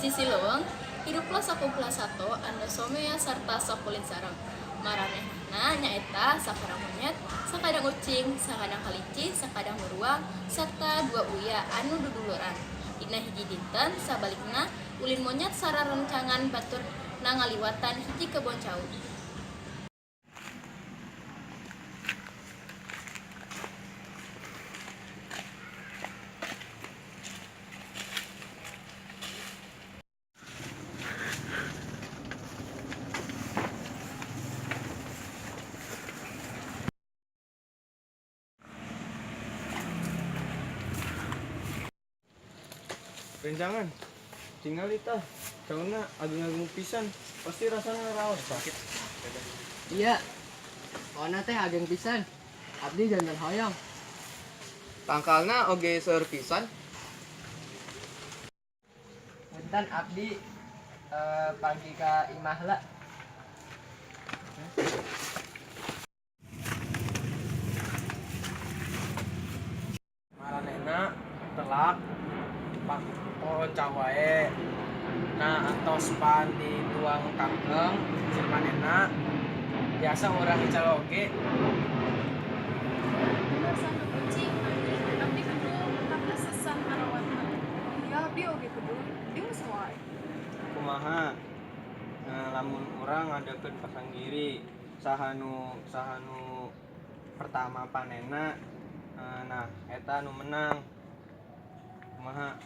Sisi leuweung, hiruplah sakumpulan sato anu somea sarta sok ulin sareng. Maranehanana nyaeta sakadang monyet, sakadang ucing, sakadang kalinci, sakadang beruang, serta dua uya anu duduluran. Dina hiji dinten sabalikna, ulin monyet sararencangan baturna ngaliwatan hiji kebon cau. Rencangan, tingali tah, cauna ageung-ageung pisan, pasti rasana raos tah. Iya. Pokona teh ageng pisan. Abdi janten hoyong. Tangkalna oge seueur pisan. Punten abdi pagi ka imah heula. Maranehna telak pak pohon cau wae. Nah, antos pan dituang tangkeng hasil panenna biasa urang ical oge. Bener sana kucing, anjing, abdi kedul, tapi sesah ngarawatna. Iya, abdi oge kedul. Geus wae. Kumaha? Nah, lamun urang ngadakeun pasanggiri, saha nu pertama panenna, nah eta nu menang. Kumaha?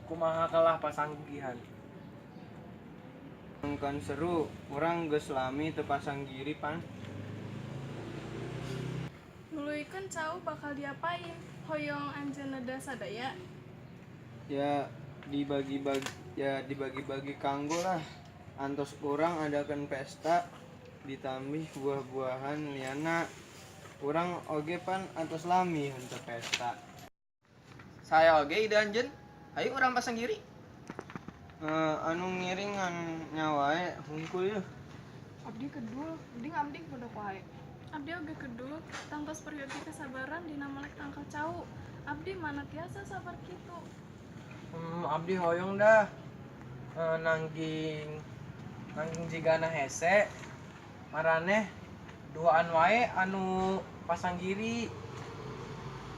Kumaha kalah pasanggihan? Kan seru, urang geus lami teu pasanggiri pan. Nuluykeun cau bakal diapain? Hoyong anjeun neda sadaya? Ya dibagi-bagi, ya dibagi-bagi kanggo lah. Antos urang adakeun pesta ditambih buah-buahan liana. Urang oge pan antos lami henteu pesta. Saya oge ide anjeun. Hayu urang pasanggiri. Anu ngiring ngan nya wae hungkul yeuh. Abdi kedul, mending abdi pondok wae. Abdi oge kedul, tangtos peryogi kesabaran dina melek tangkal cau. Abdi mana tiasa sabar kitu. Abdi hoyong dah nangging nangging jigana hese maraneh duaan wae anu pasanggiri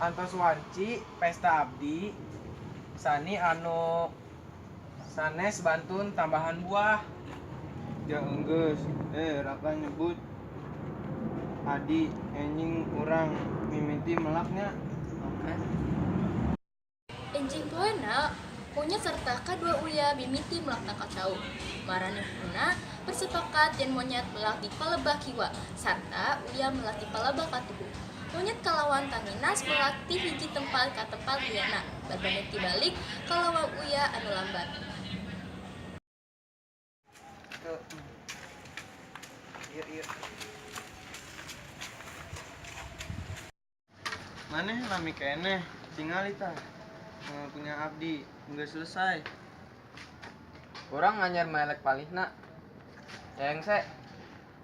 antos wanci pesta abdi sani anu sanes bantun tambahan buah. Ya enggeus, raka nyebut Adi enjing urang mimiti melaknya. Oke. Enjing poena, monyet serta kadua uya mimiti melak tangkal cau. Maranehna bersepakat yen monyet melak di palebah kiwa, sarta uya melak di palebah katuhu. Monyet kalawan tanginas melak ti hiji tempat ka tempat liyana, berbanding tibalik kalawan uya anu lambat. Tuh. Ieu ieu. Maneh lami keneh, tingali tah. Punya abdi geus selesai. Urang anyar melek palihna. Rengse.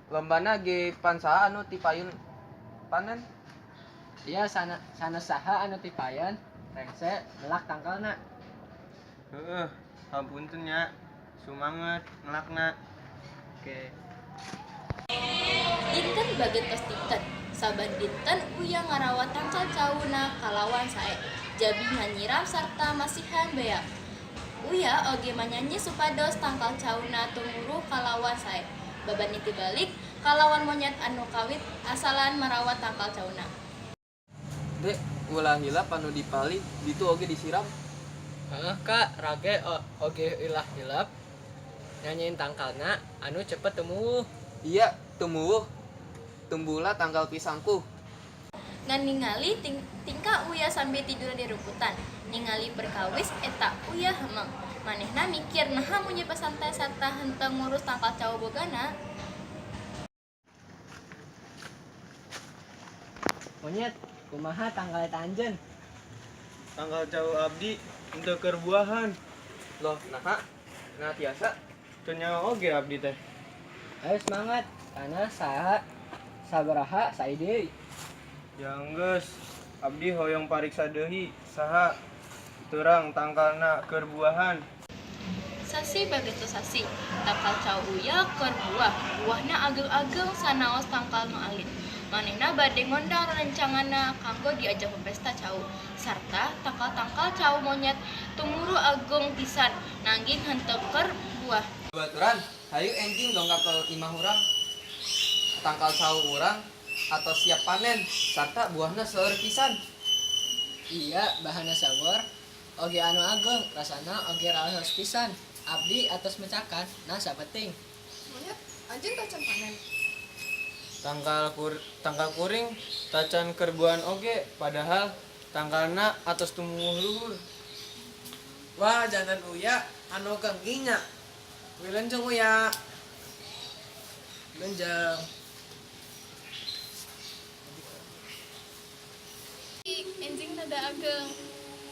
Lombana ge pan saha anu tipayun panen? Iya, sana sana saha anu tipayan rengse melak tangkalna. Heeh, hapunten nya. Sumanget melakna. Oke. Dinten bagentos dinten. Saban dinten uya ngarawat tangkal cauna kalawan sae. Jabi nganyiram sarta masihan beak. Uya oge manyanyi supados tangkal cauna tumuruh kalawan sae. Babanding tibalik kalawan monyet anu kawit asalan marawat tangkal cauna. Dek, ulah hilap anu dipalih ditu oge disiram. Heeh kak, rage oge ilah hilap nyanyiin tangkalna anu cepet tumuwuh. Iya, tumuwuh. Tumbuhlah tangkal pisangku. Ngan ningali tingkah uya sambil tidur di rumputan. Ningali perkawis eta uya hemeng. Manehna mikir naha monyet pasantai sarta henteu ngurus tangkal cau bogana. Monyet, kumaha tangkal eta anjeun? Tangkal cau abdi henteu keur buahan. Loh, naha? Nah, tiasa. Teu nyaho oge abdi teh. Ayo semangat, karena saha sabaraha saide. Ya enggeus, abdi hoyong pariksa deui saha terang tangkalna keur buahan. Sasih pagentos sasih, tangkal cau Uya keur buah, buahna ageng-ageng sanaos tangkal nu alit. Manehna bade ngondang rerencanganna kanggo diajak pepesta cau. Sarta tangkal-tangkal cau monyet tumuru ageng pisan nanging henteu keur buah. Babaturan, hayu enjing dongkap ke imah urang. Tangkal cau urang atos siap panen sarta buahna seueur pisan. Iya, bahanna sawor oge anu ageng, rasana oge raos pisan. Abdi atos mecakan, nah sapeting. Monyet, anjeun tacan panen. Tangkal kuring tacan keur buahan oge, padahal tangkalna atos tumuwuh luhur. Wah, jantan Uya anu kengging nya. Wilujeng, Uya. Wilujeng. Enjing nada ageng.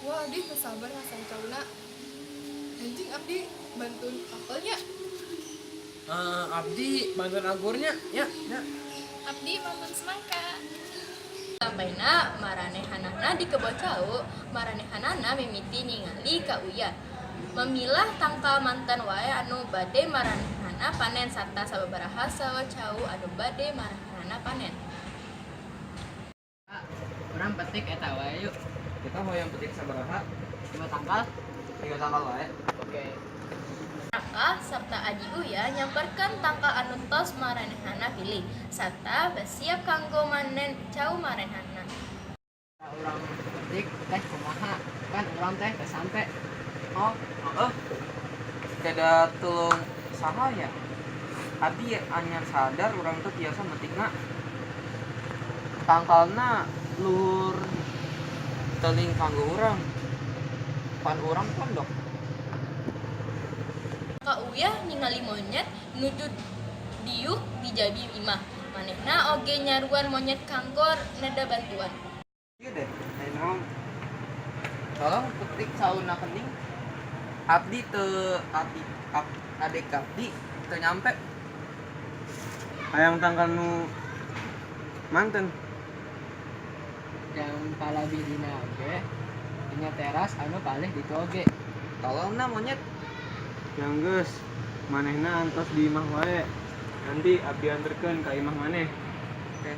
Wah, abdi teu sabar ngasang cauna. Enjing abdi bantuan apelnya. Eh, abdi bantuan anggurnya ya, ya. Abdi mantun semangka. Sampayna maranehanana di kebon cau, maranehanana mimiti ningali ka Uya. Memilah tangkal manten wae anu bade maranehanana panen sarta sababaraha sawo cau anu bade maranehanana panen. Urang petik eta wae yuk. Kita hoyong petik sabaraha? Dua tangkal. Tiga tangkal wae. Oke. Raka serta Aji Uya nyamperkeun tangkal anu tos maranehana pilih sarta basiap kanggo manen cau maranehana. Urang petik teh kumaha? Kan urang teh teu sampe. Oh, heeh. Kada tulung saha ya? Abdi anyar sadar urang teh tiasa metikna. Tangkalna luhur teuing kanggo urang. Pan urang pondok. Ka Uya ningali monyet nuju diuk di jabi imah. Manehna oge nyaruan monyet kanggo neda bantuan. Ieu deh, aya naon? Tolong petik cauna kening. Abdi teu abdi ab, adek abdi teu nyampe. Hayang tangkal nu manten. Yang palebih dina oge dina teras anu palih ditu oge. Tolong na, monyet. Yang geus, manehna antos di imah wae. Nanti abdi anterkeun ka imah maneh. Oke.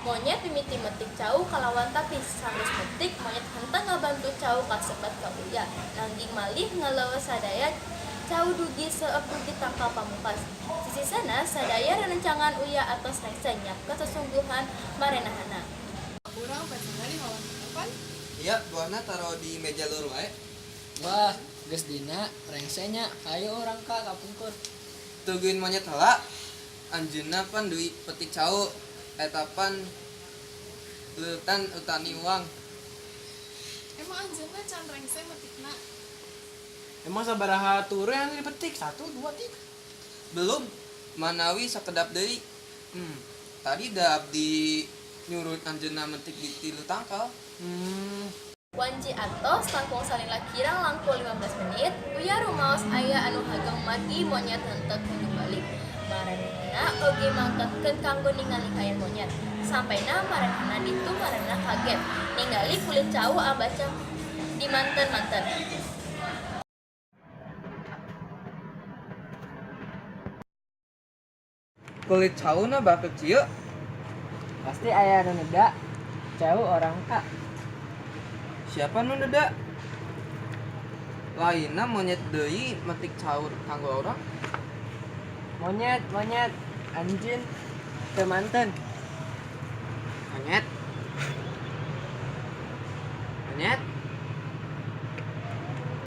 Monyet mimiti metik cau kalawan tapis. Sanggeus metik, monyet henteu ngabantu cau kasebat ka Uya. Nanging malih ngaleueus sadaya cau dugi seueup dugi tangkal pamungkas. Sisi sanes, sadaya rerencangan Uya atos rengse nyiapkeun sesungguhan maranehana. Urang pestana di halaman pan. Iya, buahna taruh di meja luhur wae. Wah, geus dina rengse nya, hayu urang ka kapungkur. Tungguin monyet heula. Anjeunna pan duit petik cau. Eta pan leutan utani uang. Emang anjeunna can rengse metikna? Emang sabaraha ture anu dipetik? Satu, dua, tiga. Belum. Manawi sakedap deui. Tadi da abdi nyuruh anjeunna metik di tilu tangkal. Wanci atos langkung salila kirang langkung 15 menit, Uya rumaos aya anu hageng margi monyet henteu kunjung balik. Maranehna oge mangkatkeun kanggo ningali kaayaan monyet. Sampayna maranehna ditu, maranehna kaget ningali kulit cau ambacang di manten-manten. Kulit cauna bakeuk cieu. Pasti aya anu neda cau urang, Kak. Siapa nu neda? Lainna monyet deui metik cau kanggo urang. Monyet, monyet, anjeun teu manten. Monyet. Monyet.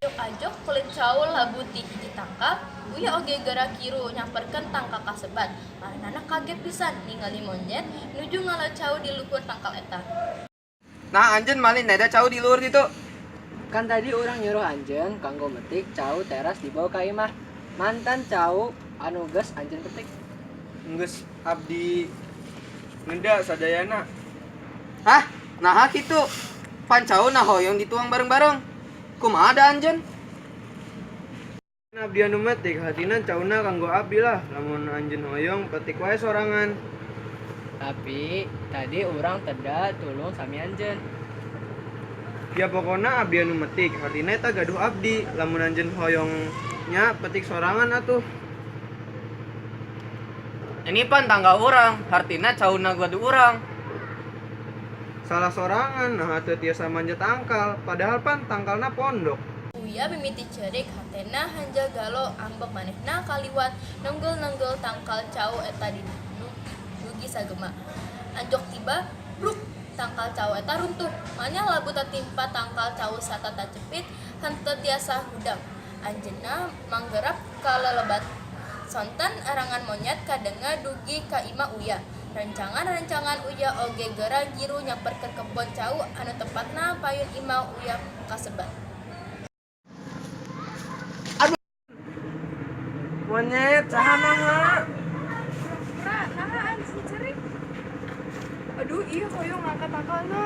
Ajok-ajok kulit cau labuh ti hiji tangkal, Uya oge geura kiru nyamperkeun tangkal kasebat. Maranehna kaget pisan ningali monyet nuju ngala cau di luhur tangkal eta. Nah, anjeun malih neda cau di luhur ditu. Kan tadi urang nyuruh anjeun kanggo metik cau teras dibawa ka imah. Manten cau anu geus anjeun petik. Geus abdi neda sadayana. Hah? Naha kitu? Pan cauna hoyong dituang bareng-bareng. Kumaha da anjeun? Abdi anu metik hatina cauna kanggo abdi lah. Lamun anjeun hoyong petik wae sorangan. Tapi tadi urang teda tulung sami anjeun. Ya pokona abdi anu metik, hartina eta gaduh abdi. Lamun anjeun hoyong nya petik sorangan atuh. Ini pan tanggal urang, hartina cauna gaduh urang. Salah sorangan, nah teu tiasa manjat tangkal, padahal pan tangkalna pondok. Uya mimiti ceurik, hatena hanjal galo, ambek manehna kaliwat nenggel-nenggel tangkal cau eta di dugi sagema. Anjog tiba, bruk, tangkal cau eta runtuh. Manyah labu tatimpa tangkal cau sarta tacepit henteu tiasa hudang. Anjeunna manggerap ka lelebat. Sonten erangan monyet kadenga dugi ka imah Uya. Rencangan-rencangan Uya oge gera giru nyamperkeun kebon cau anu tempatna payun imah Uya kasebat. Monyet, saha naha? Pura, naha anjeun cerik? Aduh, iya hoyong ngangkat tangkalna.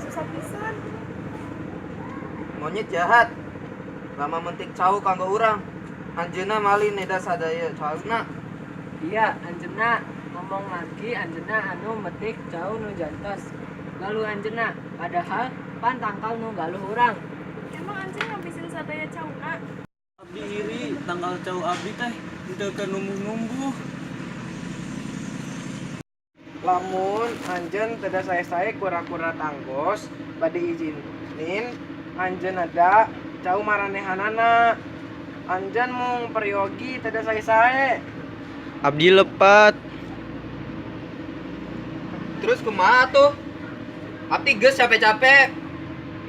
Susah pisan. Monyet jahat. Lama mentik cau kanggo urang. Anjeunna mali neda sadaya cauna. Iya, anjeunna ngomong margi anjeunna anu metik cau nu jantos. Galuh anjeunna, padahal pan tangkal nu galuh urang. Emang anjeun ngabisin sadaya cauna? Abdi iri tangkal cau abdi teh henteu keur numbuh-numbuh. Lamun anjeun teu sae-sae kura-kura tanggos bade izinin anjeun neda cau maranehanana. Anjeun mung peryogi teu sae-sae. Abdi lepat. Terus kumaha tuh? Abdi geus capek-capek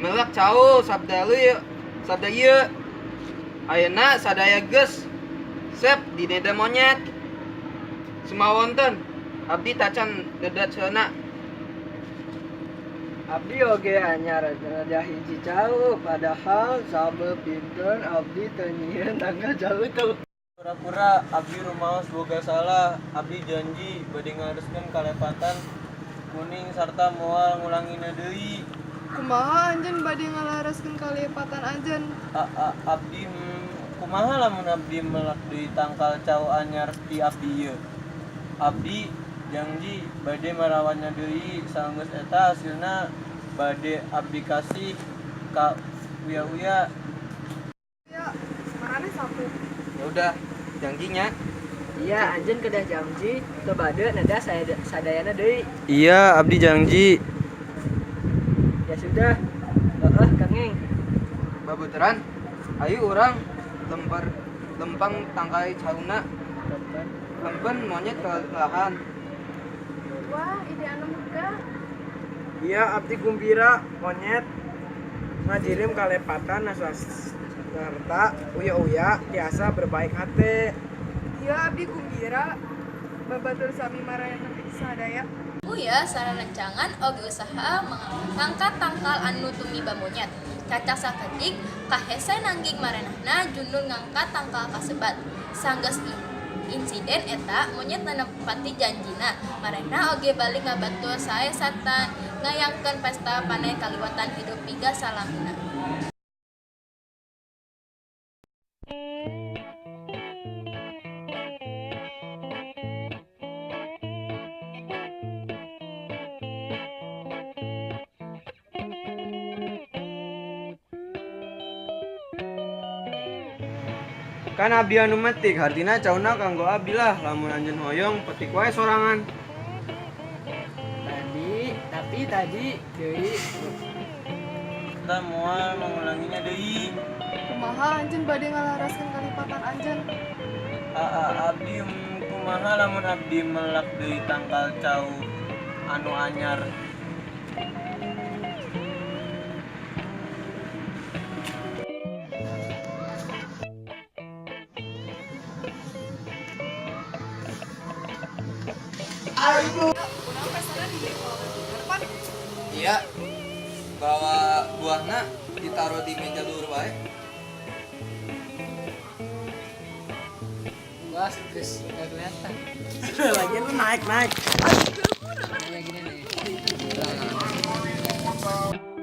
melak cau sabda lu yeuh, sabda ieu. Ayeuna sadaya geus sep dineda monyet. Sumawonten abdi tacan neda cauna. Abdi oge anyar neda hiji cau, padahal sabeup dinten abdi teu nyieun tangkal cau tuh. Kura-kura abdi rumaos boga salah, abdi janji bade ngareskeun kalepatan kuning sarta moal ngulangina deui. Kumaha anjeun bade ngalareskeun kalepatan anjeun? Abdi kumaha lamun abdi melak deui tangkal cau anyar ti abdi ieu. Abdi janji bade marawatna deui, sanggeus eta hasilna bade abdi kasih ka uya-uya. Ya, maraneh sapu. Ya udah, janjinya. Iya, anjeun kedah janji teu bade neda sadayana deui. Iya, abdi janji. Ya sudah. Heeh, kenging. Babuteran, ayo urang lempar lempang tangkai cauna, lempen monyet ke lahan. Wah, ide anu megah. Iya, abdi gumbira monyet ngajirim kalepatan sarta uya-uya tiasa berbaik hati. Iya, abdi gumbira. Babatur sami maraneh sadaya. Uya sarerencangan oge usaha ngangkat tangkal anu tumiba monyet. Cacak sakedik kahese nangging maranehna junun ngangkat tangkal kasebat. Sanggeus insiden eta, monyet nanepati janjina. Maranehna oge balik ngabatur sae sarta ngayangkeun pesta panen kaliwatan hidup miga salamina. Kan abdi anu metik, hartina cauna kanggo abdi lah. Lamun anjeun hoyong petik wae sorangan. Tadi, tapi tadi deui. Kita moal mengulanginya deui. Kumaha anjeun bade ngalaraskeun kalipatan anjeun? Abdi kumaha lamun abdi melak deui tangkal cau anu anyar. Urang pestana di depan. Iya, bawa buahna ditaruh di meja luhur wae. Wah, geus nggak kelihatan. Lagi lu naik-naik. Kayak gini nih. Nah.